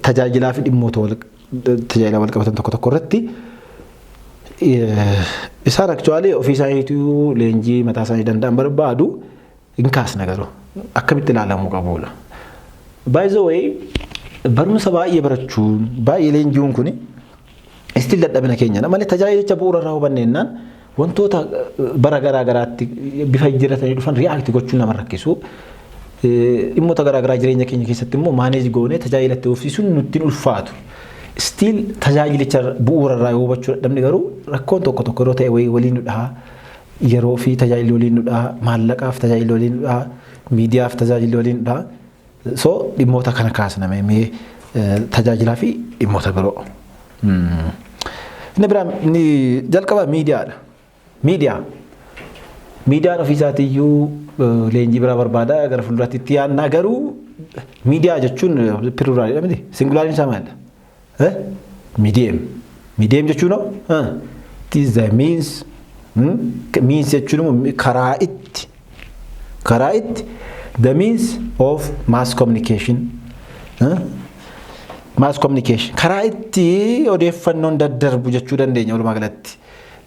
Tajaajilaa fi dhimmoota wal tajaajila wal qabatan tokko tokko irratti isaan actually ofii isaaniitu leenjii mataa isaanii danda'an barbaadu. Hin kaasna garuu akkamitti ilaalamuu qabudha. By the way, barumsa baay'ee barachuun, baay'ee leenji'uun kuni still dadhabina keenyadha malee, tajaajilicha bu'uura irraa hubanneennaan wantoota bara garaa garaatti bifa jijjiirratanii dhufan react gochuun nama rakkisu. Dhimmoota garaa garaa jireenya keenya keessatti immoo manage goonee tajaajila itti fufsiisuun nutti hin ulfaatu. Still tajaajilicha bu'uura irraa yoo hubachuu dadhabne garuu rakkoon tokko tokko yeroo ta'e wayii waliin nu dhaha. Yeroo fi tajaajilli waliin nu dhaha, maallaqaaf tajaajilli waliin nu dhaha, miidiyaaf tajaajilli waliin nu dhaha. So dhimmoota kana kaasna mee, tajaajilaa fi dhimmoota biroo. Inni biraan inni jalqaba miidiyaadha. Miidiyaa. Miidiyaan ofii isaatiiyyuu leenjii biraa barbaada, gara fuulduraatti itti yaadnaa. Garuu miidiyaa jechuun pluralidha miti? Singulariin isaa maalidha? Medium. Medium jechuun hoo? It is the means. Means jechuun immoo karaa itti the means of mass communication. Mass communication karaa itti odeeffannoon daddarbu jechuu dandeenya walumaa galatti.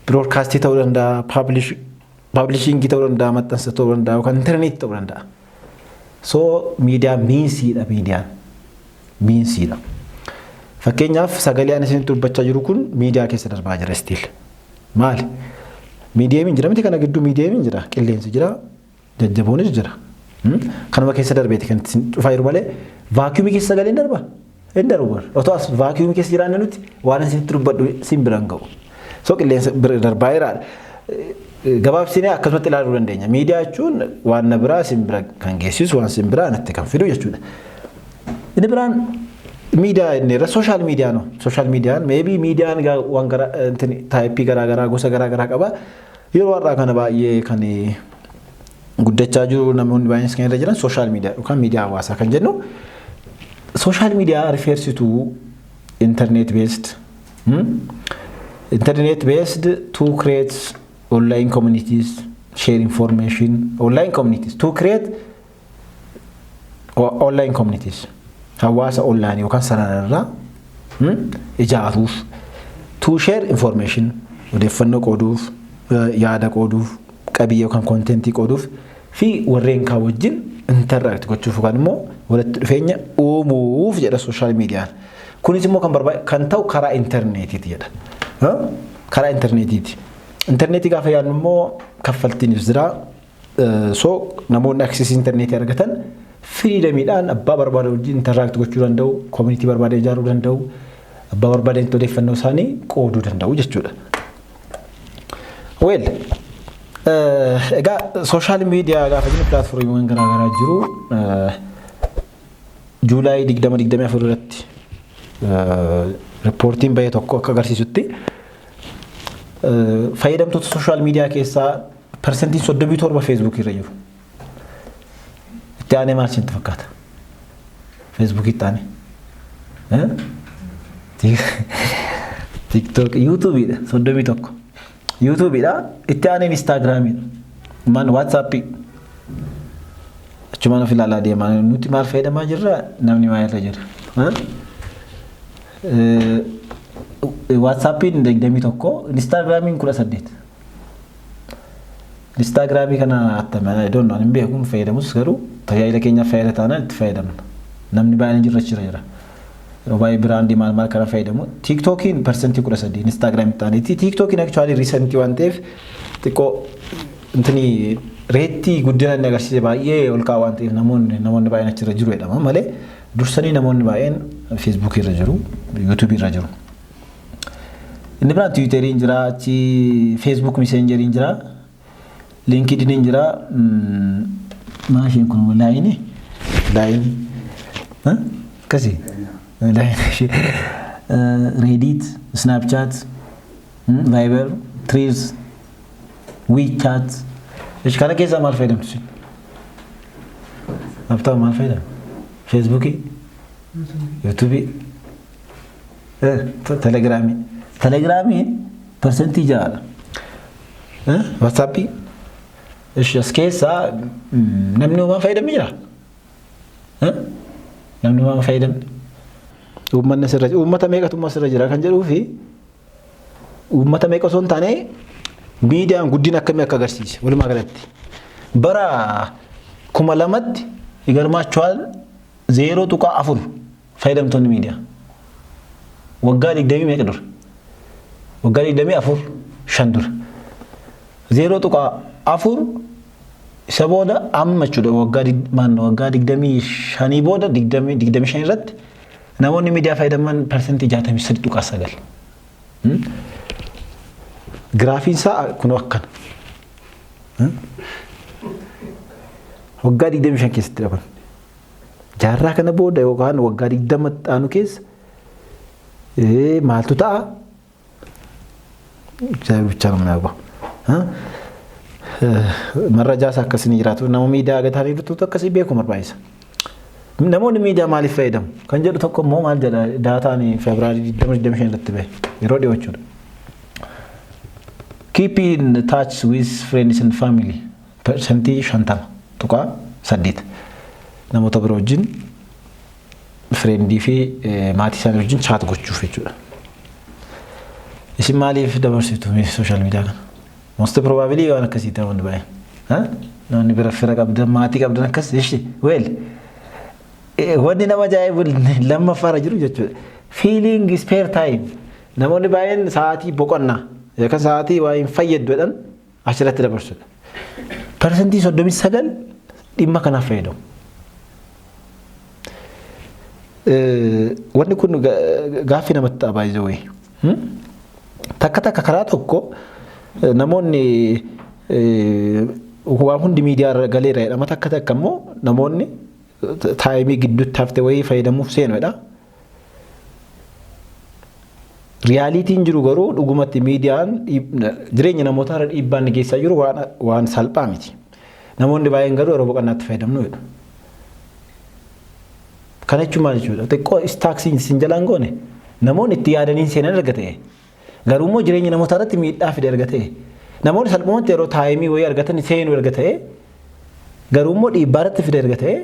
Broadcastii ta'uu danda'a, publishingii ta'uu danda'a, maxxansa ta'uu danda'a yookaan intarneetii ta'uu danda'a. So miidiyaa meansiidha miidiyaan. Meansiidha. Fakkeenyaaf, sagalee ani isinitti dubbachaa jiru kun miidiyaa keessa darbaa jira still. Maali? Mediumiin jira miti? Kana gidduu mediumiin jira, qilleensi jira, jajjaboonis jira. Kanuma keessa darbeeti kan itti dhufaa jiru malee vacuumii keessa sagaleen darba? Hin darbu bara. Otoo as vacuumii keessa jiraanne nuti waan isinitti dubbadhu sin biraan ga'u. So qilleensa bira darbaa jiraadha. Gabaabsinee akkasumatti ilaaluu dandeenya. Miidiyaa jechuun waan na biraa sin bira kan geessisu, waan sin biraa natti kan fidu jechuudha. Inni biraan miidiyaa inni irra social media no. Social mediaan maybe miidiyaan waan gara typeii garaa garaa, gosa garaa garaa qaba. Yeroo har'aa kana baay'ee kan guddachaa jiru, namoonni baay'een kan irra jiran social media yookaan miidiyaa hawaasaa kan jennu. Social media refers to internet based to create online communities, share information, online communities, to create online communities, hawaasa online yookaan sarararraa ijaaruuf, to share information, odeeffannoo qooduuf, yaada qooduuf, qabiyyee yookaan contentii qooduuf fi warreen kaan wajjin interact gochuuf yookaan immoo walitti dhufeenya uumuuf jedha social mediaan. Kunis immoo kan barbaade kan ta'u karaa intarneetiiti jedha. Karaa intarneetiiti. Intarneetii gaafa yaadnu immoo kaffaltiinis jira. So namoonni accessii intarneetii argatan freedomiidhaan abbaa barbaade wajjin interact gochuu danda'u, community barbaade ijaaruu danda'u, abbaa barbaadanitti odeeffannoo isaanii qooduu danda'u jechuudha. Well, egaa social media gaafa jennu platformiiwwan garaagaraa jiru. July 2024 irratti reportiin bahe tokko akka agarsiisutti, fayyadamtoota social media keessaa 37% Facebookii irra jiru. Itti aanee maal isinitti fakkaata? Facebookii itti aanee? TikTok, YouTubeiidha 31. YouTubeiidha, itti aaneen Instagramiidha. Man WhatsAppii. Achumaan of ilaalaa deemaa, nuti maal fayyadamaa jirra, namni maal irra jira? WhatsAppiin 21, Instagramiin 18. Instagramii kana attama idoon hin beeku, hin fayyadamus, garuu tajaajila keenyaaf fayyada taanaan itti fayyadamna. Namni baay'een jirra jira jira. Yeroo baay'ee brandii maal maal kana fayyadamu. TikTokiin 13% Instagramii ta'aniiti. TikTokiin actually recentii waan ta'eef xiqqoo intini rateii guddina inni agarsiise baay'ee ol ka'aa waan ta'eef namoonni baay'een achirra jiru jedhama malee, dursanii namoonni baay'een Facebookii irra jiru, YouTubeii irra jiru. Inni biraan Twitteriin jira, achi Facebook Messengeriin jira, LinkedIniin jira, maashiin kun Lineii Line akkasii Reddit, Snapchat, Viber, Threads, WeChat. Ishi kana keessaa maal fayyadamtu isin? Abtaa maal fayyadamu? Facebookii, YouTubeii, Telegramii. Telegramiin 6%dha. WhatsAppii. Ishi as keessaa namni homaa fayyadamni jira? Namni homaa fayyadamni? Uummanni asirra, uummata meeqatu asirra jira kan jedhuu fi uummata meeqa osoo hin taane, miidiyaan guddina akkamii akka agarsiise walumaa galatti. Bara 2000tti ይገርማችኋል 0.4 fayyadamtoonni miidiyaa. Waggaa digdamii meeqa dura? Waggaa 24 5 dura. 0.4. Isa booda amma jechuudha, waggaa maannoo waggaa 25 booda, 25 irratti namoonni miidiyaa fayyadaman 63.9%. Giraafiin isaa kun akkana. Waggaa 25 keessattidha kun. Jaarraa kana booda yookaan waggaa 20 aanu keessa maaltu ta'a? እግዚአብሔር ብቻ ነው የሚያውቀው። መረጃ isaa akkasii jiraatu nama miidiyaa gataa jirtutu akkasii beeku barbaachisa. Namoonni miidiyaa maaliif fayyadamu kan jedhu tokko immoo maal jedha? Daataan Febraarii 2025 irratti bahe, yeroo dhiyoo jechuudha. Keep in touch with friends and family, 50.8%, namoota biroo wajjin, friendii fi maatii isaanii wajjin chat gochuuf jechuudha. Isin maaliif dabarsitu social media kana? Most probably waan akkasiiti namoonni baay'een. Namoonni bira fira qabdan, maatii qabdan akkas ishi well. Wanni nama ajaa'ibu lammaffaarra jiru jechuudha. Filling spare time. Namoonni baay'een sa'aatii boqonnaa yookaan sa'aatii waa hin fayyaddu jedhan achirratti dabarsudha. 39% dhimma kanaaf fayyadamu. Wanni kun gaaffii namatti ta'a baay'ee wayii. Takka takka karaa tokko namoonni waan hundi miidiyaa irra galeera jedhama, takka takka immoo namoonni timeii gidduutti hafte wayii fayyadamuuf seenuudha. Realityn jiru garuu dhugumatti miidiyaan jireenya namootaa irra dhiibbaa inni geessaa jiru waan salphaa miti. Namoonni baay'een garuu yeroo boqonnaatti fayyadamnu jedhu. Kana jechuun maal jechuudha? Xiqqoo istaaksiin sin jalaan goone namoonni itti yaadanii seenan erga ta'e, garuu immoo jireenya namootaa irratti miidhaa fide erga ta'e, namoonni salphumatti yeroo timeii wayii argatan seenuu erga ta'e, garuu immoo dhiibbaa irratti fide erga ta'e,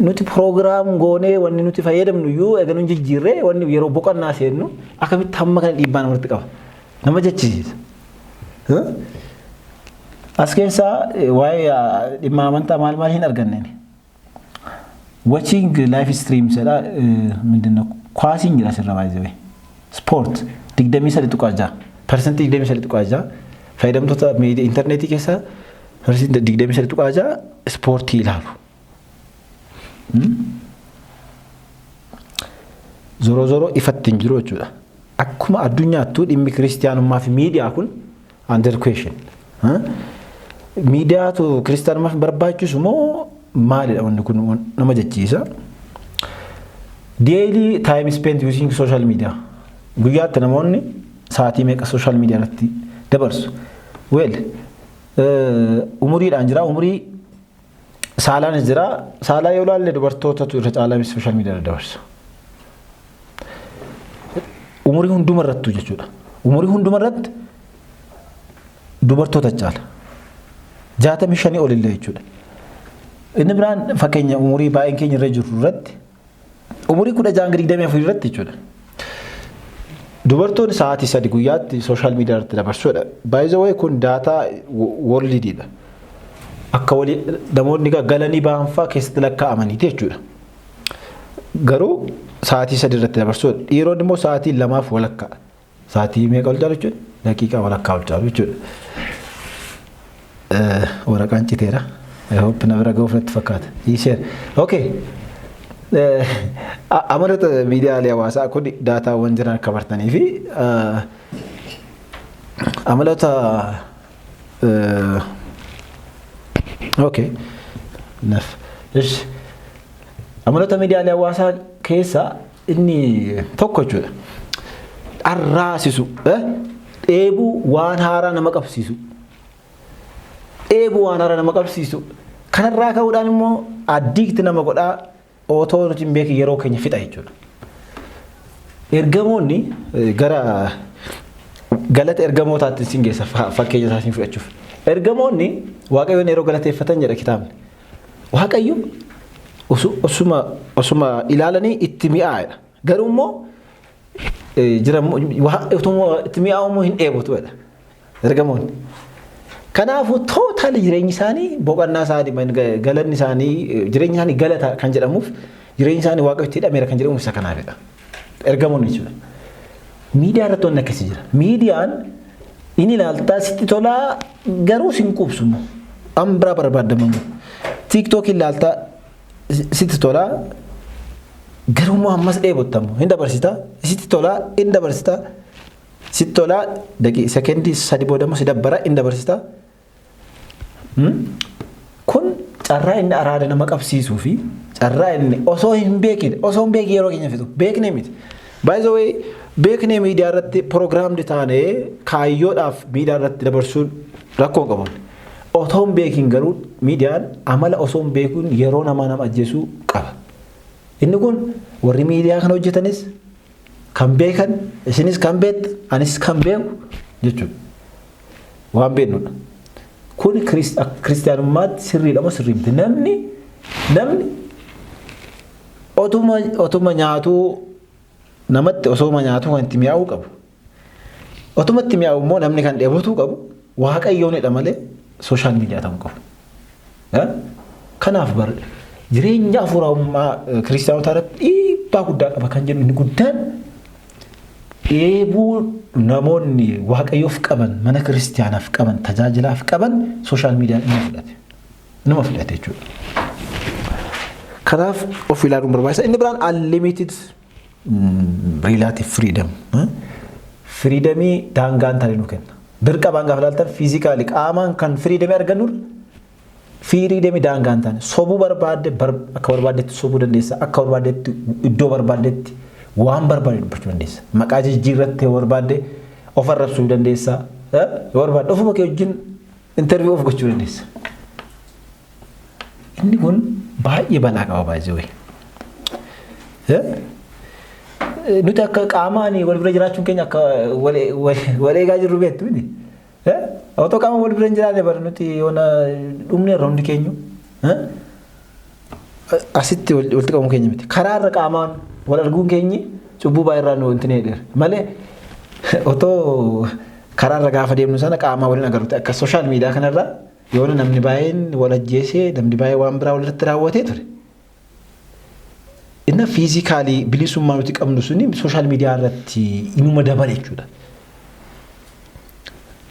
nuti program goonee wanni nuti fayyadamnu iyyuu eega nu jijjiirree, wanni yeroo boqonnaa seennu akkamitti hamma kana dhiibbaa namarratti qaba? Nama jechisiisa. As keessaa waa'ee dhimma amantaa maal maal hin arganne. Watching live streams jedha, ምንድን ነው, ኳሲin jira asirra baay'ee. Sport 23.6, 23.6%, fayyadamtoota intarneetii keessaa 23.6% ispoortii ilaalu. ዞሮ ዞሮ ifatti hin jiru jechuudha. Akkuma addunyaattuu dhimmi kiristiyaanummaa fi miidiyaa kun under question. Miidiyaatu kiristiyaanummaaf barbaachisu moo maalidha? Wanni kun nama jechiisa. Daily time spent using social media. Guyyaatti namoonni sa'aatii meeqa social media irratti dabarsu? Well, umuriidhaan jira, umurii saalaanis jira. Saalaa yoo ilaalle dubartootatu irra caalaa social media irra dabarsa. Umurii hunduma irrattuu jechuudha. Umurii hunduma irratti dubartoota caala. 65 olillee jechuudha. Inni biraan fakkeenya umurii baay'een keenya irra jiru irratti, umurii 16 hanga 24 irratti jechuudha. Dubartoonni sa'aatii 3 guyyaatti social media irratti dabarsuudha. Baay'ee kun data worldiidha. Akka walii namoonni galanii ba'an fa'aa keessatti lakkaa'amaniiti jechuudha. Garuu sa'aatii 3 irratti dabarsuudha. Dhiironni immoo sa'aatii lamaaf walakkaa. Sa'aatii meeqa ol caalu jechuudha? Daqiiqaa walakkaa ol caalu jechuudha. Waraqaan citeera. I hope na bira ga'uuf natti fakkaata. Hiiseera. Okay. Amaloota miidiyaalee hawaasaa kun daataawwan jiran akka bartanii fi amaloota, okay naf amaloota miidiyaalee hawaasaa keessaa inni tokko jechuudha. Dharraasisu, dheebuu waan haaraa nama qabsiisu. Dheebuu waan haaraa nama qabsiisu. Kanarraa ka'uudhaan immoo addict nama godhaa, otoo nuti hin beekin yeroo keenya fixa jechuudha. Ergamoonni, gara galata ergamootaatti sin geessa fakkeenya isaatiin fudhachuuf. Ergamoonni Waaqayyoon yeroo galateeffatan jedha kitaabni. Waaqayyo Osuma ilaalanii itti mi'aa'edha. Garuu immoo jira itti mi'aawu immoo hin dheebotudha. Ergamoonni. Kanaafuu total jireenyi isaanii, boqonnaa isaanii, galanni isaanii, jireenyi isaanii galata kan jedhamuuf, jireenyi isaanii Waaqayyotti hidhameera kan jedhamuuf isa kanaafidha. Ergamoonni jechuudha. Miidiyaa irratti wanni akkasii jira. Miidiyaan inni ilaaltaa sitti tolaa, garuu sin quubsu immoo. An biraa barbaadamamu. TikTok ilaaltaa sitti tolaa, garuu immoo ammas dheebottamu hin dabarsita, sitti tolaa hin dabarsita, sitti tolaa, sekendii 3 booda immoo si dabbara, hin dabarsita. Kun carraa inni araada nama qabsiisuu fi carraa inni osoo hin beekin yeroo keenya fixu beeknee miti. By the way, beeknee miidiyaa irratti programmed taanee kaayyoodhaaf miidiyaa irratti dabarsuun rakkoo hin qabu. Otoo hin beekin garuu miidiyaan amala osoo hin beekuun yeroo namaa nama ajjeesuu qaba. Inni kun warri miidiyaa kana hojjetanis kan beekan, isinis kan beektu, anis kan beeku jechuudha. Waan beeknudha. Kun kiristaanummaatti sirriidha moo sirrii miti? Namni otuma nyaatuu namatti osoma nyaatuu kan itti mi'aawuu qabu. Otuma itti mi'aawu immoo namni kan dheebotuu qabu Waaqayyoonidha malee social media ta'uu qabu. Kanaaf bar jireenya hafuurummaa kiristaanotaa irratti dhiibbaa guddaa qaba kan jedhu inni guddaan dheebuu namoonni Waaqayyoof qaban, mana kiristaanaaf qaban, tajaajilaaf qaban social mediaan inuma fudhate. Inuma fudhate jechuudha. Kanaaf of ilaaluun barbaachisa. Inni biraan unlimited relative freedom. Freedomii daangaan taane nu kenna. Dirqamaan gaafa ilaaltan physically qaamaan kan freedomii argannu freedomii daangaan taane sobuu barbaadde akka barbaaddetti sobuu dandeessa, akka barbaaddetti, iddoo barbaaddetti waan barbaadde dubbachuu dandeessa. Maqaa jijjiirrattee barbaadde of arrabsuu dandeessa. Yoo barbaadde ofuma kee wajjin interview of gochuu dandeessa. Inni kun baay'ee balaa qaba baay'ee. Nuti akka qaamaan wal bira jiraachuun keenya akka wal eegaa jirru beektu miti. Otoo qaamaan wal bira hin jiraanne bara nuti yoona dhumne irra hundi keenyu. Asitti walitti qabamuu keenya miti. Karaa irra qaamaan wal arguun keenyi cubbuu baay'ee irraa nu wanti dheera. Malee otoo karaa irra gaafa deemnu sana qaamaan waliin agarru akka social media kanarra yoona namni baay'een wal ajjeesee, namni baay'ee waan biraa walirratti raawwatee ture. Inna physically bilisummaa nuti qabnu suni social media irratti inuma dabale jechuudha.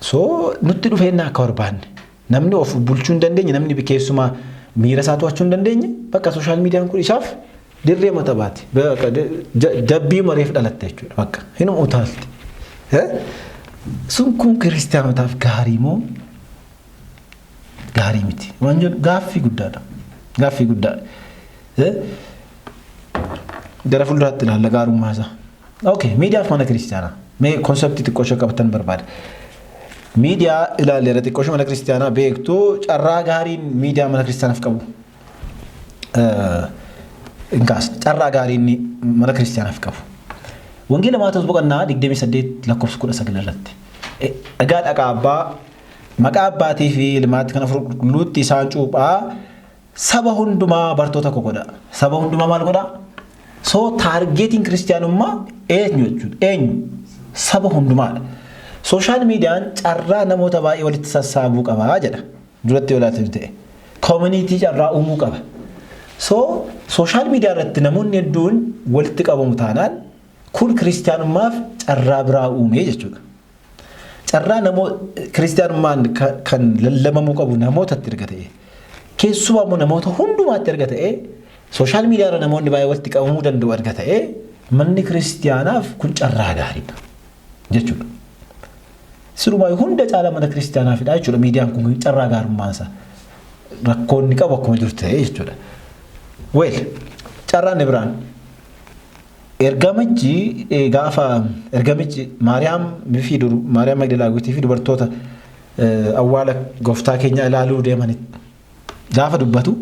So nutti dhufeennaa akka barbaanne namni of bulchuu hin dandeenye, namni keessumaa miira isaa to'achuu hin dandeenye, bakka social mediaan kun isaaf dirree mata baati. Jabbii mareef dhalatte jechuudha bakka hinuma utaalti. Sun kun kiristaanotaaf gaarii moo gaarii miti? Waan jedhu gaaffii guddaadha. Gaaffii guddaadha. Gara fuulduraatti ilaalla gaarummaa isaa. Okay, miidiyaaf mana kiristaanaa. Mee conceptii xiqqoo ishee qabatan barbaada. Miidiyaa ilaalleera, xiqqoo ishee mana kiristaanaa beektu, carraa gaariin miidiyaa mana kiristaanaaf qabu. Inkaas carraa gaariin mana kiristaanaaf qabu. Wangeela Maatewos boqonnaa 28 lakkoofsa 19 irratti. Egaa dhaqaa abbaa maqaa abbaatii fi ilmaatti kan Hafuura Qulqulluutti isaan cuuphaa, saba hundumaa bartoota koo godha. Saba hundumaa maal godha? So targetiin kiristaanummaa eenyu jechuudha? Eenyu? Saba hundumaadha. Social mediaan carraa namoota baay'ee walitti sassaabuu qabaa jedha. Duratti yoo ilaaltan ta'e. Community carraa uumuu qaba. So social media irratti namoonni hedduun walitti qabamu taanaan kun kiristaanummaaf carraa biraa uumee jechuudha. Carraa namoota kiristaanummaan kan lallabamuu qabu namootatti erga ta'e, keessumaa immoo namoota hundumaatti erga ta'e, social media irra namoonni baay'ee walitti qabamuu danda'u erga ta'e, manni kiristaanaaf kun carraa gaariidha jechuudha. Sirumaa hunda caalaa mana kiristaanaafidha jechuudha miidiyaan kun carraa gaarummaansa. Rakkoonni qabu akkuma jiru ta'e jechuudha. Well, carraan biraan ergamichi gaafa ergamichi Maariyaam fi Maariyaam Magdalaawitii fi dubartoota awwaala gooftaa keenya ilaaluu deemanitti gaafa dubbatu,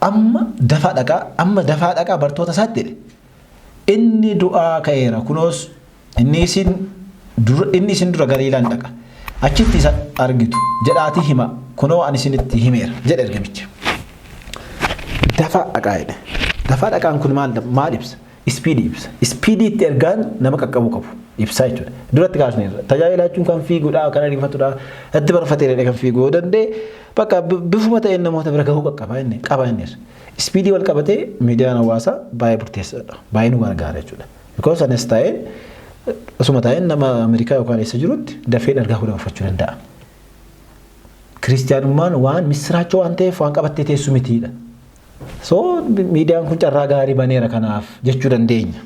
"Amma dafaa dhaqaa, amma dafaa dhaqaa bartoota isaatti," jedhe. "Inni du'aa ka'eera, kunoos inni isin dura Galiilaan dhaqa, achitti isa argitu jedhaatii hima, kunoo ani isinitti himeera," jedhe ergamichi. Dafaa dhaqaa jedhe. Dafaa dhaqaan kun maal ibsa? Speedii ibsa. Speedii itti ergaan nama qaqqabuu qabu ibsaa jechuudha. Duratti kaasneerra. Tajaajila jechuun kan fiiguudha, kan ariifatudha, itti barfatee kan fiiguu yoo danda'e bakka bifuma ta'een namoota bira gahuu qaqqaba inni qaba innis. Speedii wal qabatee miidiyaan hawaasaa baay'ee murteessaadha. Baay'ee nu gargaara jechuudha. Because anis taa'een osuma taa'een nama Ameerikaa yookaan eessa jirutti dafee ergaa dabarfachuu danda'a. Kiristiyaanummaan waan misiraachoo waan ta'eef waan qabattee teessu mitiidha. So miidiyaan kun carraa gaarii baneera kanaaf jechuu dandeenya.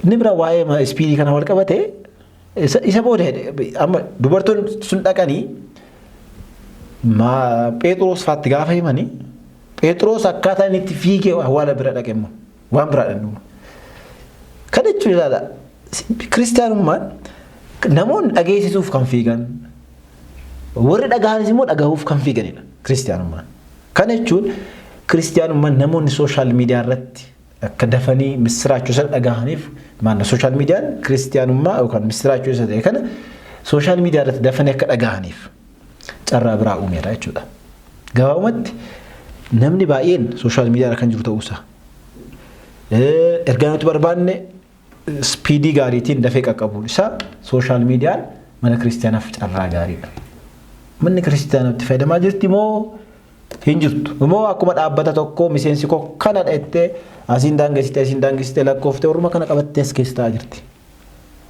Inni bira waa'ee speedii kana wal qabate isa booda amma dubartoonni sun dhaqanii Phexros faatti gaafa himanii, Phexros akkaataa inni itti fiigee awwaala bira dhaqe immoo waan biraadha inni. Kana jechuun ilaala, kiristiyaanummaan namoonni dhageessisuuf kan fiigan, warri dhagahanis immoo dhagahuuf kan fiiganidha kiristiyaanummaan. Kana jechuun kiristiyaanummaan namoonni social media irratti akka dafanii misiraachuu sana dhagahaniif maanna social mediaan kiristiyaanummaa yookaan misiraachuu isa ta'e kana social media irratti dafanii akka dhagahaniif carraa biraa uumeera jechuudha. Gabaabumatti namni baay'een social media irra kan jiru ta'uusaa. Ergaa nuti barbaanne speedii gaariitiin dafee qaqqabuun isaa social mediaan mana kiristiyaanaaf carraa gaariidha. Manni kiristiyaanaatti fayyadamaa jirti moo hin jirtu? Immoo akkuma dhaabbata tokko miseensi koo kana jettee asiin daangessitee asiin daangessitee lakkooftee warruma kana qabattee as keessa taa'aa jirti.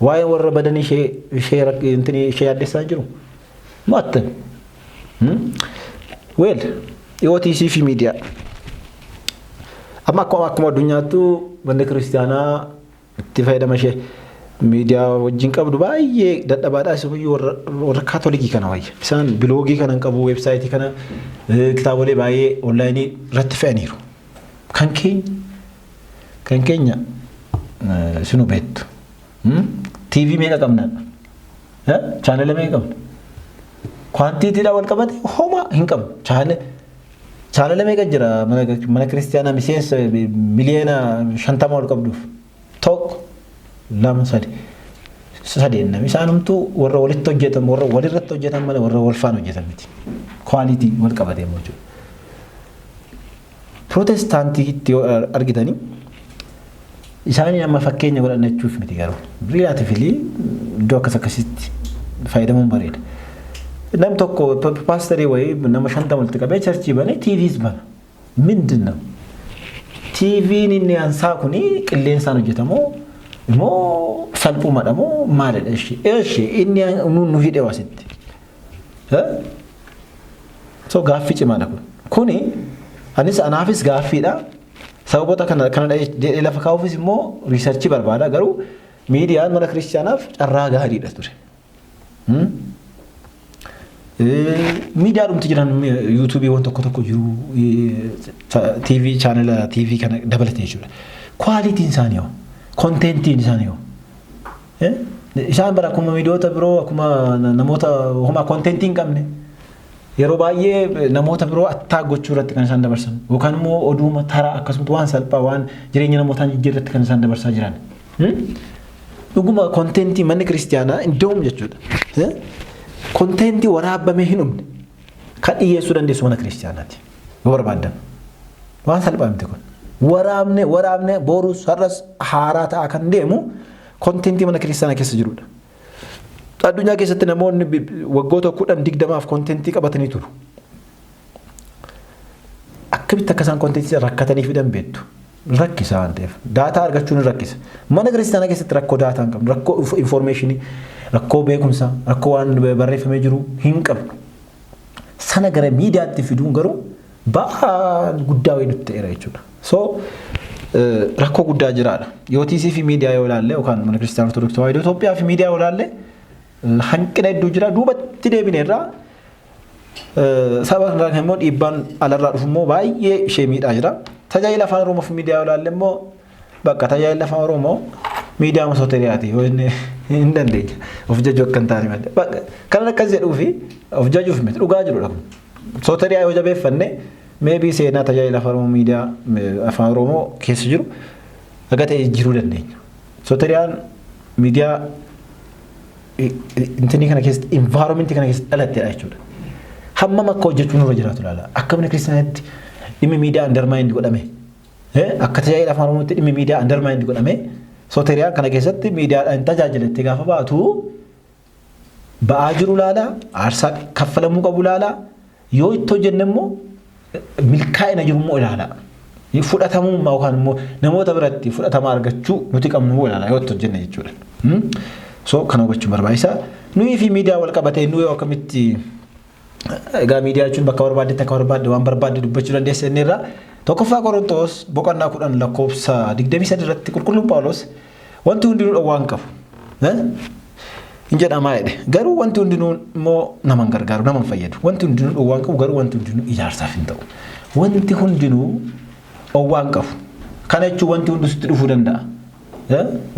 Waa'een warra badanii ishee yaaddessaa jiru. Moo attami? Well, EOTC fi miidiyaa. Amma akkuma addunyaattuu manni kiristiyaanaa itti fayyadama ishee miidiyaa wajjin qabdu baay'ee dadhabaadha. Isumayyuu warra kaatolikii kana wayya. Isaan blogii kana hin qabu, websiteii kana, kitaabolee baay'ee onlineii irratti fe'aniiru. Kan keenya sinu beektu. TV meeqa qabna? Channela meeqa qabna? Quantitydhaan wal qabate homaa hin qabnu. Channela meeqa jira mana kiristiyaanaa miseensa miliyoona 50 ol qabduuf? Tokko, lama, sadi. Sadeen namni isaanumtuu warra walitti hojjetan, warra walirratti hojjetan malee warra wal faana hojjetan miti. Quality wal qabatee immoo jechuudha. Pirootestaantiitti yoo argitanii isaanii amma fakkeenya godhannachuuf miti, garuu relatively iddoo akkas akkasitti fayyadamuun bareeda. Nam tokko paasterii wayii nama 50 walitti qabee churchii banee TVs bana. ምንድን ነው? TVn inni ansaa kuni qilleensaan hojjetamoo immoo salphumadha moo maalidha ishee? Ishee inni nu hidhe asitti. So gaaffii cimaadha kun. Kuni anis anaafis gaaffiidha. Sababoota kana jedhee lafa kaa'uufis immoo researchii barbaada, garuu miidiyaan mana kiristiyaanaaf carraa gaariidha ture. Miidiyaa dhumti jiran YouTubeiiwwan tokko tokko jiru, TV channela TV kana dabalatee jechuudha. Qualityn isaanii hoo? Contentiin isaanii hoo? Isaan bara akkuma miidiyoota biroo, akkuma namoota homaa contentii hin qabne, yeroo baay'ee namoota biroo attaa gochuu irratti kan isaan dabarsan yookaan immoo oduuma taraa akkasumas waan salphaa waan jireenya namootaa jijjiirratti kan isaan dabarsaa jiran. Dhuguma contentii manni kiristiyaanaa iddoom jechuudha. Contentii waraabamee hin dhumne kan dhiyeessuu dandeessu mana kiristiyaanaati. Yoo barbaaddan. Waan salphaa miti kun. Waraabne waraabne borus har'as haaraa ta'aa kan deemu contentii mana kiristiyaanaa keessa jirudha. Addunyaa keessatti namoonni waggoota 10 20f contentii qabatanii turu. Akkamitti akka isaan contentii rakkatanii fidan beektu? Rakkisa waan ta'eef. Data argachuun ni rakkisa. Mana kiristiyaanaa keessatti rakkoo data hin qabnu. Rakkoo informationii, rakkoo beekumsaa, rakkoo waan barreeffamee jiru hin qabnu. Sana gara miidiyaatti fiduun garuu ba'aa guddaa wayii nutti ta'eera jechuudha. So rakkoo guddaa jiraadha. EOTC fi miidiyaa yoo ilaalle yookaan mana kiristiyaana Ortodoksii Tawaahidoo Itoophiyaa fi miidiyaa yoo ilaalle hanqina hedduu jira. Duubatti deebine irraa saba kanarraa immoo dhiibbaan alarraa dhufu immoo baay'ee ishee miidhaa jira. Tajaajila afaan Oromoo fi miidiyaa yoo ilaalle immoo bakka tajaajila afaan Oromoo miidiyaa masooteriyaati yoo inni hin dandeenya. Of jajuu akka hin taane malee. Kan akkas jedhuu fi of jajuuf miti, dhugaa jirudha kun. Sooteriyaa yoo jabeeffanne maybe seenaa tajaajila afaan Oromoo miidiyaa afaan Oromoo keessa jiru haga ta'e jijjiiruu dandeenya. Sooteriyaan miidiyaa intinii kana keessatti, environmentii kana keessatti dhalattedha jechuudha. Hammam akka hojjechuun nurra jiraatu ilaala. Akka mana kiristaanaatti Dhimmi miidiyaa undermine godhame. Akka tajaajila Afaan Oromootti dhimmi miidiyaa undermine godhame. Soteriyaan kana keessatti miidiyaadhaan tajaajilattee gaafa baatu ba'aa jiru laalaa, aarsaa kaffalamuu qabu laalaa, yoo itti hojjenne immoo milkaa'ina jiru immoo ilaalaa. Fudhatamummaa yookaan immoo namoota biratti fudhatama argachuu nuti qabnu immoo ilaalaa yoo itti hojjenne jechuudha. So kana hubachuun barbaachisaa. Nuyi fi miidiyaa wal qabatee nuyi akkamitti, egaa miidiyaa jechuun bakka barbaaddetti akka barbaadde waan barbaadde dubbachuu dandeessa inni irraa. 1ffaa Qorontoos boqonnaa 10 lakkoofsa 23 irratti Qulqulluun Phaawulos wanti hundinuu dhowwaa hin qabu hin jedhamaa jedhe. Garuu wanti hundinuu immoo nama hin gargaaru, nama hin fayyadu. Wanti hundinuu dhowwaa hin qabu, garuu wanti hundinuu ijaarsaaf hin ta'u. Wanti hundinuu dhowwaa hin qabu. Kana jechuun wanti hunduu sitti dhufuu danda'a.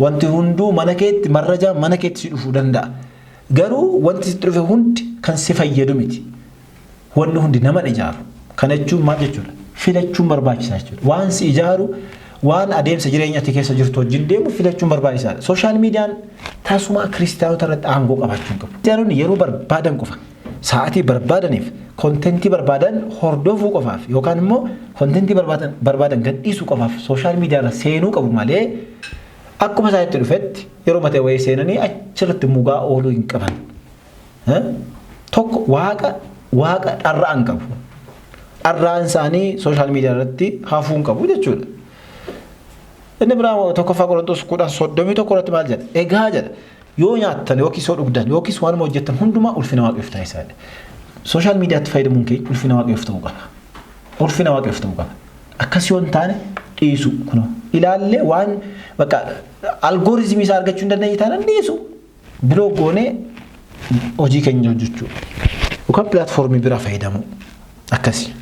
Wanti hunduu mana keetti marrajaa mana keetti si dhufuu danda'a. Garuu wanti sitti dhufe hundi kan si fayyadu miti. Wanni hundi nama hin ijaaru. Kana jechuun maal jechuudha? Filachuun barbaachisaa jechuudha. Waan si ijaaru, waan adeemsa jireenya ati keessa jirtu wajjin deemu filachuun barbaachisaadha. Social miidiyaan tasuma kiristaanota irratti aangoo qabaachuu hin qabu. Kiristaanonni yeroo barbaadan qofa, sa'aatii barbaadaniif, contentii barbaadan hordofuu qofaaf yookaan immoo contentii barbaadan gadhiisuu qofaaf social miidiyaa irra seenuu qabu malee akkuma isaa itti dhufetti yeroo matee wayii seenanii achirratti mugaa ooluu hin qaban. Tokko waaqa dharra'an qabu. Dharra'an isaanii social miidiyaa irratti hafuu hin qabu jechuudha. Inni biraa 1ffaa Qorontos 10:31 irratti maal jedha? Egaa jedha, yoo nyaattan yookiis yoo dhugdan yookiis waanuma hojjettan hundumaa ulfina Waaqayyoof taasisaa jedha. Social miidiyaatti fayyadamuun keenya ulfina Waaqayyoof ta'uu qaba. Ulfina Waaqayyoof ta'uu qaba. Akkas yoo hin taane dhiisu kunoo. Ilaallee waan bakka algorithmii isaa argachuu hin dandeenye taanaan dhiisu. Biroo goonee hojii keenya hojjechuu yookaan platformii biraa fayyadamuu akkasi.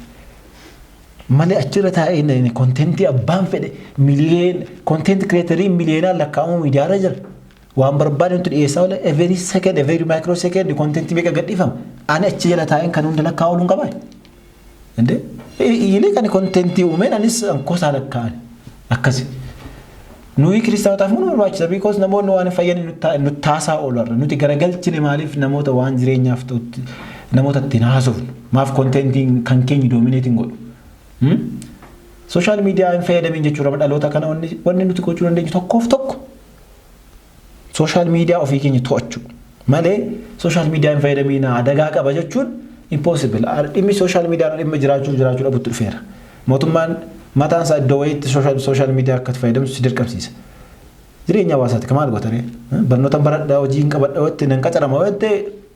Malee achirra taa'ee contentii abbaan fedhe miliyeen content creatorii miliyoonaan lakkaa'amu miidiyaarra jira. Waan barbaade nuti dhiyeessaa oola, every second, every micro second contentii meeqa gadhiifama. Ani achi jala taa'een kan hunda lakkaa'uu ooluun qabaa. Indee iilee kan contentii uumeen anis gosa lakkaa'an akkasi. Nuyi kiristaanotaaf nu barbaachisa, because namoonni waan hin fayyadne nu taasaa oolu har'a. Nuti garagalchine maaliif namoota waan jireenyaaf ta'utti namoota ittiin haasofnu, maaf contentiin kan keenya dominating godhu? Social miidiyaa hin fayyadamin jechuudha. Dhaloota kana wanni nuti gochuu dandeenyu tokkoof tokko social miidiyaa ofii keenya to'achuu malee social miidiyaa hin fayyadamiin adagaa qaba jechuun impossible. Dhimmi social miidiyaa dhimma jiraachuu jiraachuu dhabutti dhufeera. Mootummaan mataan isaa iddoo wayiitti social miidiyaa akka fayyadamtu si dirqamsiisa. Jireenya hawaasaati kan maal gootare? Barnoota baradhaa, hojii hin qabadha wayitti nan qacarama wayitti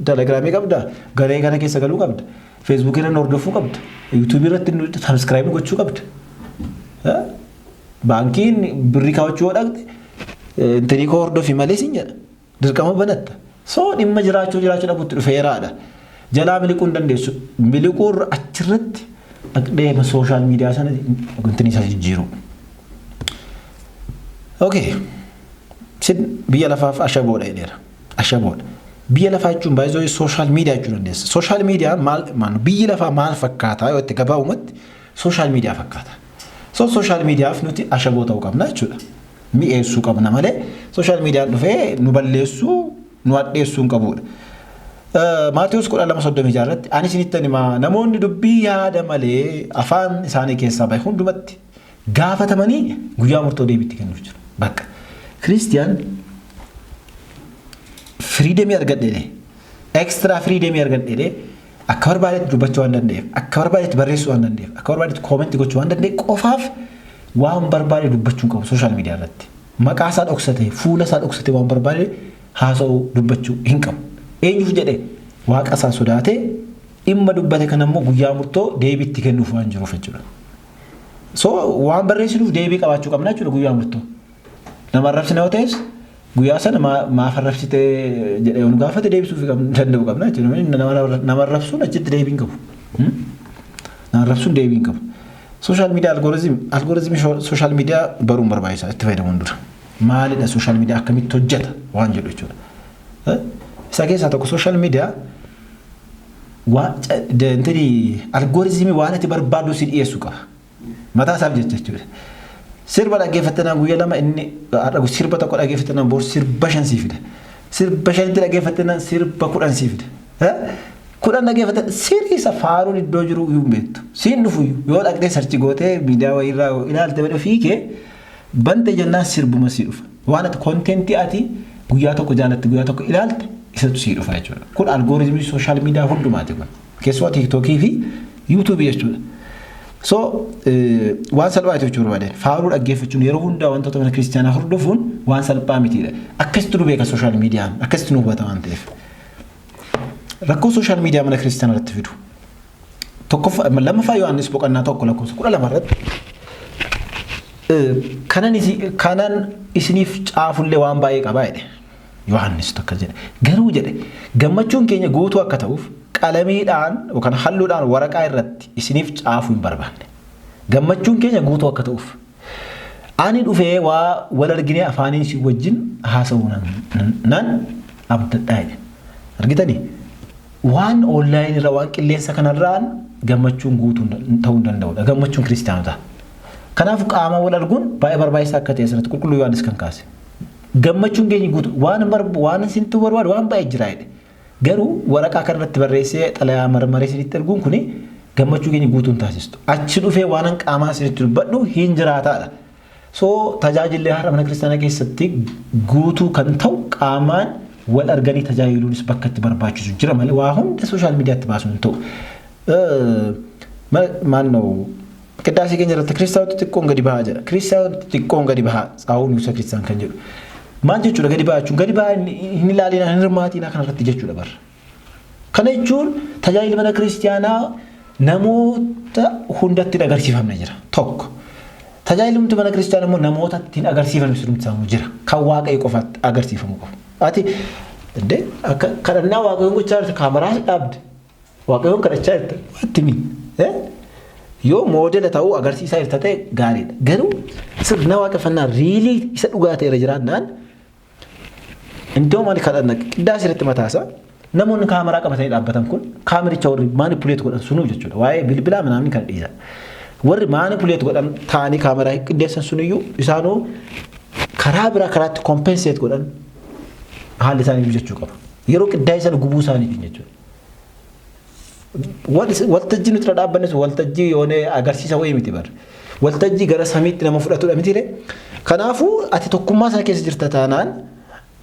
Telegramii qabda, garee kana keessa galuu qabda, Facebookii irra hordofuu qabda, YouTubeii irratti subscribe gochuu qabda. Baankiin birrii kaawwachuu yoo dhaqxe intinii koo hordofi malee siin jedha. Dirqama banatta. So dhimma jiraachuu jiraachuu dhabutti dhufeeraadha. Jalaa miliquu hin dandeessu. Miliquu irra achirratti dhaqxee social miidiyaa sana intinii isaa jijjiiru. Okay. Sin biyya lafaaf ashaboodha jedheera. Ashaboodha. Biyya lafaa jechuun baay'ee social miidiyaa jechuu dandeessa. Social miidiyaa maal maal, biyyi lafaa maal fakkaataa yoo itti gabaabumatti social miidiyaa fakkaata. So social miidiyaaf nuti ashaboo ta'uu qabna jechuudha. Mi'eessuu qabna malee social miidiyaan dhufee nu balleessuu, nu hadheessuu hin qabudha. Maatiyus 12:36 irratti, ani isinitti himaa, namoonni dubbii yaada malee afaan isaanii keessaa bahe hundumatti gaafatamanii guyyaa murtoo deebiitti kennuuf jiru. Bakka Kiristiyaan freedomii argadhe, extra freedomii argadhe, akka barbaadetti dubbachuu waan danda'eef, akka barbaadetti barreessuu waan danda'eef, akka barbaadetti commentii gochuu waan danda'eef qofaaf waan barbaade dubbachuu hin qabu social miidiyaa irratti. Maqaa isaa dhoksatee, fuula isaa dhoksatee waan barbaade haasa'uu, dubbachuu hin qabu. Eenyuuf jedhe? Waaqa isaa sodaatee dhimma dubbate kana immoo guyyaa murtoo deebiitti kennuuf waan jiruuf jechuudha. So waan barreessinuuf deebii qabaachuu qabna jechuudha guyyaa murtoo. Nama arrabsine yoo ta'es guyyaa sana maaf arrabsite jedhee nu gaafate deebisuuf danda'u qabna jechuudha. Nama arrabsuun achitti deebii hin qabu. Nama arrabsuun deebii hin qabu. Social miidiyaa algorithm, algorithmii social miidiyaa baruun barbaachisaa itti fayyadamuun dura. Maalidha social miidiyaa, akkamitti hojjeta waan jedhu jechuudha. Isa keessaa tokko social miidiyaa algorithmii waan ati barbaaddu si dhiyeessu qaba. Mataa isaaf jecha jechuudha. Sirba dhaggeeffattanaan guyyaa 2 inni har'a sirba tokko dhaggeeffattanaan bor sirba 5 sii fida. Sirba 5tti dhaggeeffattanaan sirba 10 sii fida. 10 dhaggeeffatan sirriisa faaruun iddoo jiru iyyuu hin beektu. Siin dhufu yoo dhaqxee search gootee miidiyaa wayiirraa ilaalte malee ofii kee bante jennaan sirbuma sii dhufa. Waan ati content ati guyyaa tokko jaalatte, guyyaa tokko ilaalte, isatu sii dhufa jechuudha. Kun algorithm social media hundumaati kun. Keessumaa TikTokii fi YouTubeii jechuudha. So waan salphaa jechuu barbaadeen, faaruu dhaggeeffachuun, yeroo hundaa wantoota mana kiristaanaa hordofuun waan salphaa mitiidha. Akkasitti nu beeka social mediaan, akkasitti nu hubata waan ta'eef. Rakkoo social media mana kiristaanaa irratti fidu. Tokkoffaa, lammaffaa Yohaannis boqonnaa 1 lakkoofsa 12 irratti, kanan isiniif caafullee waan baay'ee qabaa jedhe. Yohaannis tokko jedhe. Garuu jedhe, gammachuun keenya guutuu akka ta'uuf qalamiidhaan yookaan halluudhaan waraqaa irratti isiniif caafuu hin barbaanne. Gammachuun keenya guutuu akka ta'uuf. Ani dhufee waa wal arginee afaaniin si wajjin haasa'uu nan abdadhaa jedhe. Argitanii? Waan online irra, waan qilleensa kanarraan gammachuun guutuu ta'uu hin danda'udha. Gammachuun kiristaanotaa. Kanaaf qaama wal arguun baay'ee barbaachisaa akka ta'e asirratti qulqulluu Yohaannis kan kaase. Gammachuun keenya guutuu waan isintu barbaadu waan baay'ee jira jedhe. Garuu waraqaa kanarratti barreessee xalayaa marmaree isinitti erguun kuni gammachuu keenya guutuu hin taasistu. Achi dhufee waan qaamaa isinitti dubbadhu hin jiraataadha. So tajaajilli har'a mana kiristaanaa keessatti guutuu kan ta'u qaamaan wal arganii tajaajiluunis bakka itti barbaachisu jira malee waa hunda social mediatti baasuun hin ta'u. Maannoo qiddaasii keenya irratti kiristaanota xiqqoon gadi bahaa jedha. Kiristaanota xiqqoon gadi bahaa tsaawuun ibsa kiristaan kan jedhu. Maal jechuudha gadi bahaa jechuun? Gadi bahaa hin ilaalina, hin hirmaatina kanarratti jechuudha barra. Kana jechuun tajaajilli mana kiristaanaa namoota hundatti hin agarsiifamne jira. Tokko. Tajaajilli mana kiristaanaa immoo namootatti hin agarsiifamne sirumti isaanii jira. Kan Waaqayyo qofaatti agarsiifamu qofa. Ati indee akka kadhannaa Waaqayyoon gochaa jirtu kaameraas dhaabde. Waaqayyoon kadhachaa jirta. Waatti min. Yoo moodela ta'uu agarsiisaa jirta ta'e gaariidha. Garuu sirna waaqeffannaa really isa dhugaa ta'e irra jiraannaan, iddoo maali kadhanna qiddaasii irratti mataasaa namoonni kaameraa qabatanii dhaabbatan kun, kaamericha warri manipulate godhan sunuu jechuudha. Waa'ee bilbilaa manaamni kana dhiisa. Warri manipulate godhan taa'anii kaameraa qindeessan suniyyuu isaanuu karaa biraa karaatti compensate godhan haalli isaanii jechuu qaba. Yeroo qiddaa'ee sana gubuu isaaniitiin jechuudha. Waltajjii nuti irra dhaabbannes waltajjii yoonee agarsiisa wayii miti bara. Waltajjii gara samiitti nama fudhatudha miti ree. Kanaafuu ati tokkummaa sana keessa jirta taanaan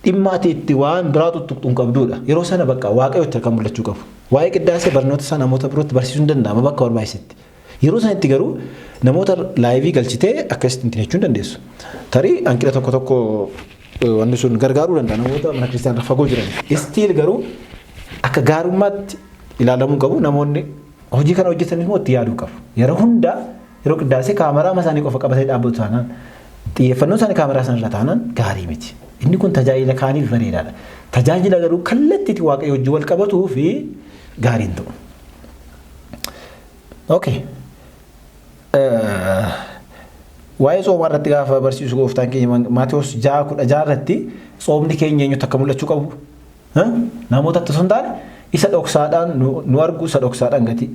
dhimma ati itti waan biraa tuttuqxu hin qabduudha. Yeroo sana bakka Waaqayyotti kan mul'achuu qabu. Waa'ee qiddaasee barnoota isaa namoota birootti barsiisuu hin danda'ama bakka barbaachisetti. Yeroo sanatti garuu namoota live galchitee akkasitti ittiin jechuu hin dandeessu. Tarii hanqina tokko tokko wanni sun gargaaruu danda'a namoota mana kiristaanaa fagoo jiran. Still garuu akka gaarummaatti ilaalamuu qabu, namoonni hojii kana hojjetan immoo itti yaaduu qabu. Yeroo hundaa yeroo qiddaasee kaameraa isaanii qofa qabatee dhaabbatu taanaan, xiyyeeffannoo isaanii kaameraa sanarra taanaan gaarii miti. Inni kun tajaajila kaaniif bareedaadha. Tajaajila garuu kallattiitti Waaqayyo wajjin wal qabatuu fi gaarii hin ta'u. Okay. Waa'ee tsoomaa irratti gaafa barsiisu gooftaan keenya Maatewos 6:16 irratti tsoomni keenya eenyutti akka mul'achuu qabu, namootatti osoo hin taane isa dhoksaadhaan nu argu, isa dhoksaadhaan gatii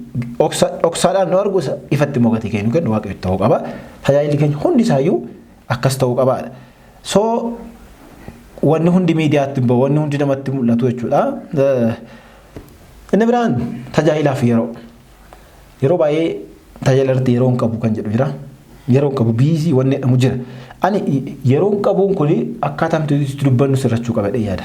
dhoksaadhaan nu argu, isa ifatti immoo gatii kennu kennu Waaqayyo ta'uu qaba. Tajaajilli keenya hundi isaayyuu akkas ta'uu qabaadha. So wanni hundi miidiyaatti hin bahu, wanni hundi namatti mul'atu jechuudha. Inni biraan tajaajilaaf yeroo. Yeroo baay'ee tajaajila irratti yeroo hin qabu kan jedhu jira. Yeroo hin qabu, busy wanni jedhamu jira. Ani yeroo hin qabuun kun akkaataa nuti itti dubbannu sirrachuu qaba jedhee yaada.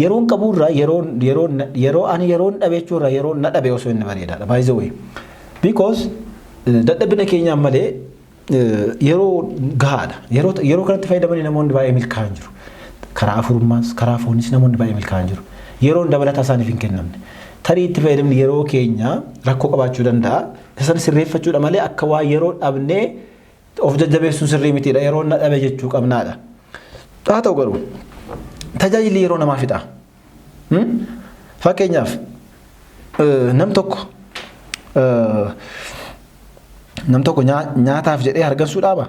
Yeroo hin qabuurraa yeroo ani yeroon dhabe jechuurraa yeroo na dhabe osoo inni bareedaadha. By the way. Because dadhabina keenyaan malee yeroo gahaadha. Yeroo kanatti fayyadamanii namoonni baay'ee milkaa'an jiru. Karaa afurummaas karaa foonis namoonni baay'ee milkaa'an jiru. Yeroon dabalataa isaaniif hin kennamne. Tarii itti fayyadamni yeroo keenya rakkoo qabaachuu danda'a. Isa sana sirreeffachuudha malee akka waa yeroo dhabnee of jajjabeessuun sirrii mitiidha. Yeroo na dhabe jechuu qabnaadha. Haa ta'u garuu tajaajilli yeroo namaa fixa. Fakkeenyaaf nam tokko nyaataaf jedhee hargansuu dhaaba.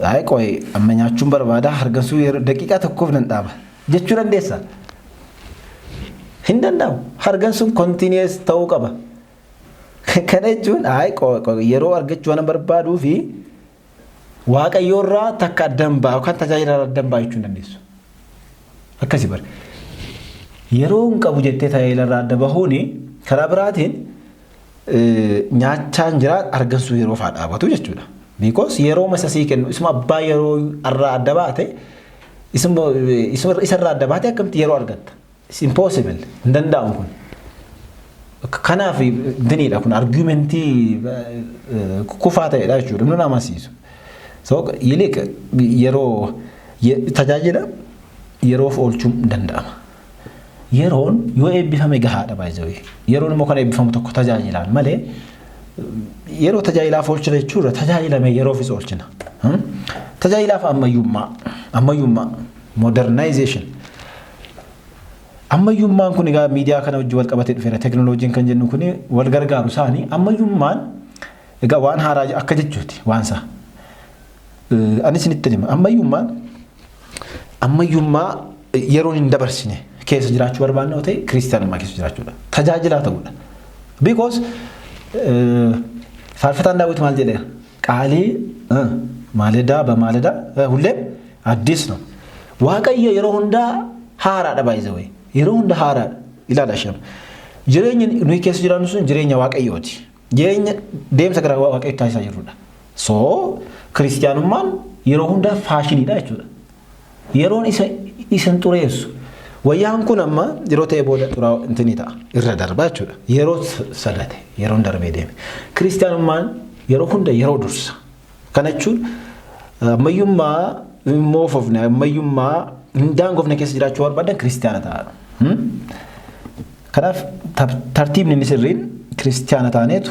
Ayi qoy, amma nyaachuun barbaada, hargansuu yeroo daqiiqaa tokkoof nan dhaaba jechuu dandeessa. Hin danda'amu. Hargansuun continuous ta'uu qaba. Kana jechuun ayi qoy yeroo argachuu waan barbaaduu fi Waaqayyoorraa takka addan ba'a yookaan tajaajila irraa addan ba'a jechuu hin dandeessu. Akkasii bara. Yeroo hin qabu jettee tajaajila irraa adda bahuuni karaa biraatiin nyaachaan jira argansuu yeroo fa'aa dhaabatu jechuudha. Because yeroo masa sii kennu isuma abbaa yeroo irraa adda baate, isarraa adda baate akkamitti yeroo argatta? It's impossible. Hin danda'amu kun. Kanaaf diniidha kun, argumentii kufaa ta'edha jechuudha. Inni nama amansiisu. So yiliq yeroo tajaajila yeroof oolchuun danda'ama. Yeroon yoo eebbifame gahaadha baay'ee. Yeroon immoo kan eebbifamu tokko tajaajilaan malee, yeroo tajaajilaaf oolchina jechuudha, tajaajilame yeroofis oolchina. Tajaajilaaf ammayyummaa, modernization. Ammayyummaan kun egaa miidiyaa kana wajjin wal qabatee dhufeera. Teknooloojiin kan jennu kun wal gargaaru isaanii, ammayyummaan egaa waan haaraa akka jechuuti waan isaa. Ani isinitti hima, ammayyummaa yeroon hin dabarsine keessa jiraachuu barbaanne yoo ta'e, kiristaanummaa keessa jiraachuudha. Tajaajilaa ta'uudha. Because faarfataan Daawit maal jedheera? ቃልህ ማለዳ በማለዳ ሁሌም አዲስ ነው። Waaqayyo yeroo hundaa haaraadha baay'ee, yeroo hunda haaraadha. Ilaala shama. Jireenya nuyi keessa jiraannu sun jireenya Waaqayyooti. Jireenya deemsa gara Waaqayyootti taasisaa jirrudha. So kiristaanummaan yeroo hundaa faashiniidha jechuudha. Yeroon isa isan xureessu. Wayyaan kun amma yeroo ta'e booda xuraa intinii ta'a. Irra darba jechuudha. Yeroo sadate, yeroon darbee deeme. Kiristaanummaan yeroo hunda yeroo dursa. Kana jechuun ammayyummaa hin moofofne, ammayyummaa hin daangofne keessa jiraachuu barbaadan kiristaana ta'a. Kanaaf tartiibni inni sirriin kiristaana taaneetu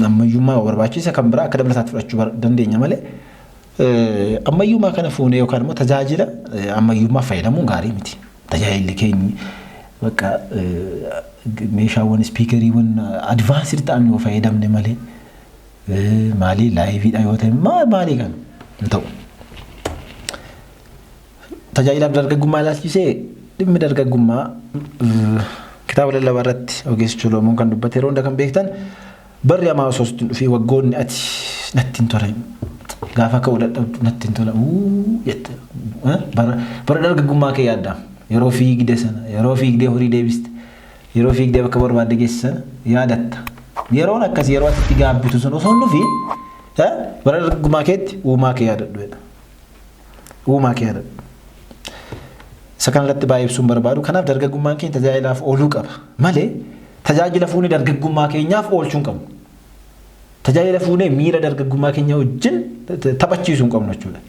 ammayyummaa barbaachisa kan biraa akka dabalataatti fudhachuu dandeenya malee, ammayyummaa kana fuunee yookaan immoo tajaajila ammayyummaa fayyadamuun gaarii miti. Tajaajilli keenya bakka meeshaawwan speakeriiwwan advanced ta'an yoo fayyadamne malee, maalii liveiidha yoo ta'e, maalii kan hin ta'u. Tajaajilaaf dargaggummaa ilaalchisee, dhimmi dargaggummaa kitaaba lallabaa irratti ogeessi Solomoon kan dubbate yeroo hunda kan beektan, barri hamaa osoo sitti hin dhufee, waggoonni ati natti hin tola, gaafa ka'uu dadhabdu natti hin tola jette, bara dargaggummaa kee yaaddaa, yeroo fiigde sana, yeroo fiigdee horii deebiste, yeroo fiigdee bakka barbaadde geesse sana yaadatta. Yeroon akkasii, yeroo ati itti gaabbitu sun osoo hin dhufiin, bara dargaggummaa keetti uumaa kee yaadadhu jedha. Uumaa kee yaadadhu. Isa kanarratti baay'ee ibsuun barbaadu. Kanaaf dargaggummaan keenya tajaajilaaf ooluu qaba malee, tajaajila fuunee dargaggummaa keenyaaf oolchuu hin qabnu. Tajaajila fuunee miira dargaggummaa keenya wajjin taphachiisuu hin qabnu jechuudha.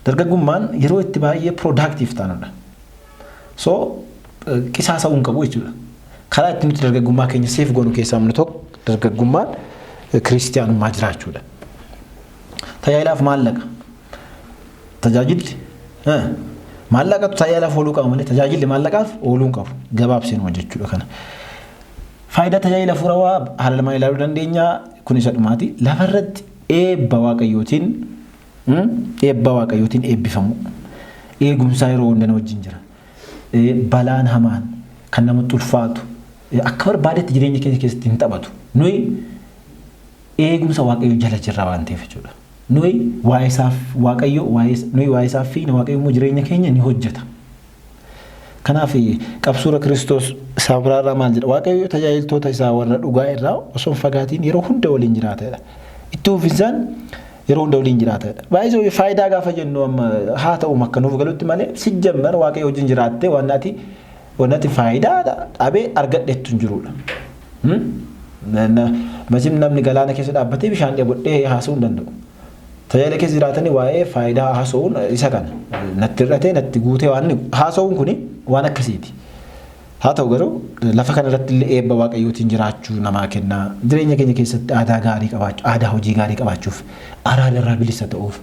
Dargaggummaan yeroo itti baay'ee productive taanudha. So qisaasa'uu hin qabu jechuudha. Karaa itti nuti dargaggummaa keenya save goonu keessaa inni tokko dargaggummaan kiristiyaanummaa jiraachuudha. Tajaajilaaf maallaqa. Tajaajilli maallaqatu tajaajilaaf ooluu qaba malee, tajaajilli maallaqaaf ooluu hin qabu. Gabaabseen jechuudha kana. Faayidaa tajaajila hafuurawaa haala lamaan ilaaluu dandeenya. Kun isa dhumaati. Lafarratti eebba Waaqayyootiin eebbifamu. Eegumsaa yeroo hunda na wajjin jira. Balaan hamaan kan namatti ulfaatu akka barbaadetti jireenya keenya keessatti hin taphatu. Nuyi eegumsa Waaqayyoo jala jirra waan ta'eef jechuudha. Nuyi waa'ee isaaf Waaqayyo nuyi waa'ee isaaf fiina, Waaqayyo immoo jireenya keenya ni hojjeta. Kanaaf qabsuura Kiristoos isaa biraarraa maal jedha? Waaqayyo tajaajiltoota isaa warra dhugaa irraa osoo hin fagaatiin yeroo hunda waliin jiraatedha. Itti fufinsaan yeroo hunda waliin jiraatedha. Baay'ee faayidaa gaafa jennu amma haa ta'u akka nuuf galutti malee, sijjammar Waaqayyo wajjin jiraattee waan ati faayidaa dhabee argadheettu hin jirudha. Masim namni galaana keessa dhaabbatee bishaan dheebodhee haasa'uu hin danda'u. Tajaajila keessa jiraatanii waa'ee faayidaa haasa'uun isa kana. Natti hir'atee natti guutee waan haasa'uun kuni waan akkasiiti. Haa ta'u garuu, lafa kanarratti illee eebba Waaqayyootiin jiraachuu namaa kenna. Jireenya keenya keessatti aadaa gaarii qabaachuu, aadaa hojii gaarii qabaachuuf, araada irraa bilisa ta'uuf,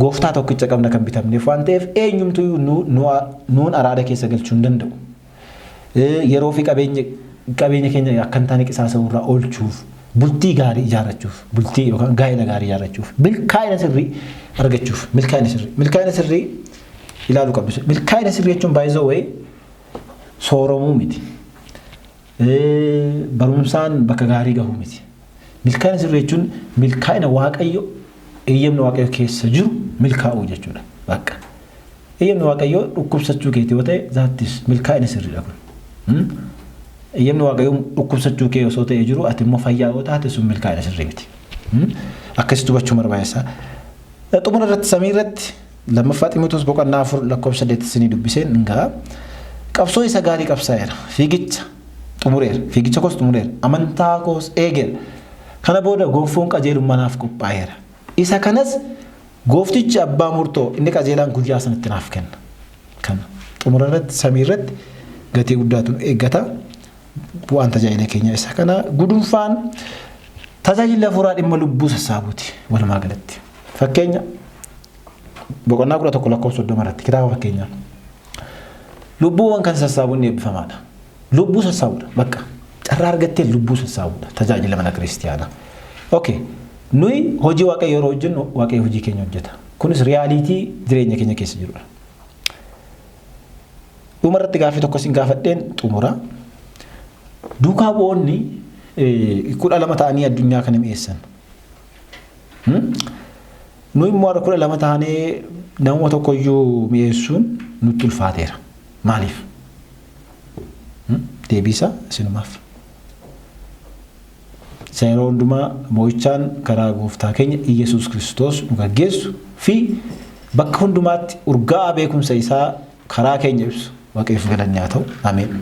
gooftaa tokkicha qabna kan bitamneef waan ta'eef, eenyumtuu nuun araada keessa galchuu hin danda'u. Yeroo fi qabeenya keenya akka hin taane qisaasa'uu irraa oolchuuf, bultii gaarii ijaarrachuuf, bultii yookaan gaa'ela gaarii ijaarrachuuf, milkaa'ina sirrii argachuuf, milkaa'ina sirrii ilaaluu qabdu. Milkaa'ina sirrii jechuun baay'isoo wayii sooromuu miti. Barumsaan bakka gaarii gahuu miti. Milkaa'ina sirrii jechuun milkaa'ina Waaqayyo, eeyyamni Waaqayyo keessa jiru milkaa'uu jechuudha. Bakka. Eeyyamni Waaqayyoo dhukkubsachuu keeti yoo ta'e, that is milkaa'ina sirriidha kun. Eeyyamni Waaqayyoo dhukkubsachuu kee osoo ta'ee jiru, ati immoo fayyaa yoo taate, sun milkaa'ina sirrii miti. Akkasitti hubachuu barbaachisaa. Xumura irratti, samii irratti, Lammaffaa Ximootoos boqonnaa 4 lakkoofsa 8 isinii dubbiseen ga'a. Qabsoo isa gaarii qabsaa'eera. Fiigicha xumureera. Fiigicha koos xumureera. Amantaa koos eegeera. Kana booda gonfoon qajeelummaa naaf qophaa'eera. Isa kanas gooftichi abbaa murtoo inni qajeelaan guyyaa sanatti naaf kenna. Kana xumura irratti, samii irratti gatii guddaatu nu eeggata. Bu'aan tajaajila keenya isa kana. Gudunfaan tajaajila hafuuraa dhimma lubbuu sassaabuuti walumaa galatti. Fakkeenya boqonnaa 11 lakkoofsa 30 irratti, kitaaba fakkeenyaa. Lubbuuwwan kan sassaabuun inni eebbifamaadha. Lubbuu sassaabuudha bakka carraa argattee lubbuu sassaabuudha tajaajila mana kiristiyaanaa. Okay. Nuyi hojii Waaqayyo yeroo hojjennu, Waaqayyo hojii keenya hojjeta. Kunis reality jireenya keenya keessa jirudha. Dhuma irratti gaaffii tokko isin gaafadheen xumura. Duukaa bu'oonni 12 ta'anii addunyaa kana mi'eessan. Nuyi immoo har'a 12 taanee nama tokkoyyuu mi'eessuun nutti ulfaateera. Maaliif? Deebiisa isinumaaf. Isa yeroo hundumaa moo'ichaan karaa gooftaa keenya Iyyasuus Kiristoos nu gaggeessu fi bakka hundumaatti urgaa'aa beekumsa isaa karaa keenya ibsu, Waaqayyoof galanni haa ta'u. Ameen.